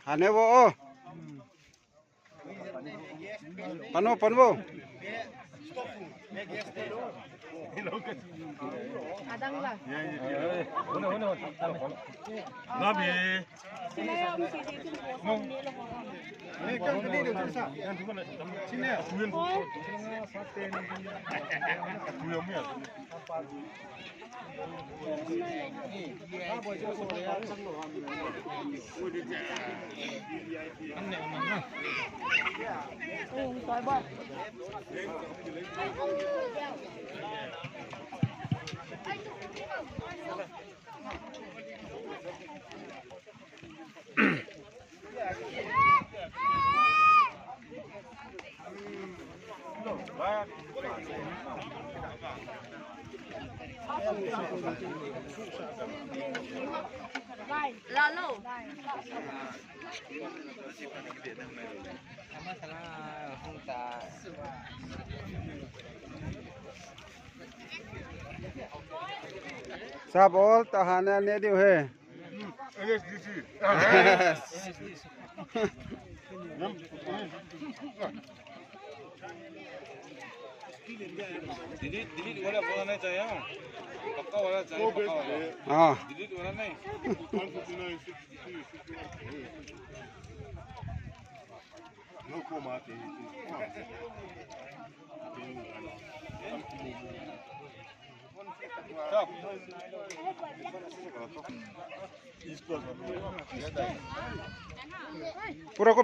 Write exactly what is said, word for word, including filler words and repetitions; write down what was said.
Hane bo o. Pano, pano. Adang la. Nabi. Lalo. Sab ol tahan ne diu he. Delete, delete वाला, वाला नहीं चाहिए, हाँ। पक्का वाला चाहिए, पक्का वाला। हाँ। Delete वाला नहीं। पूरा को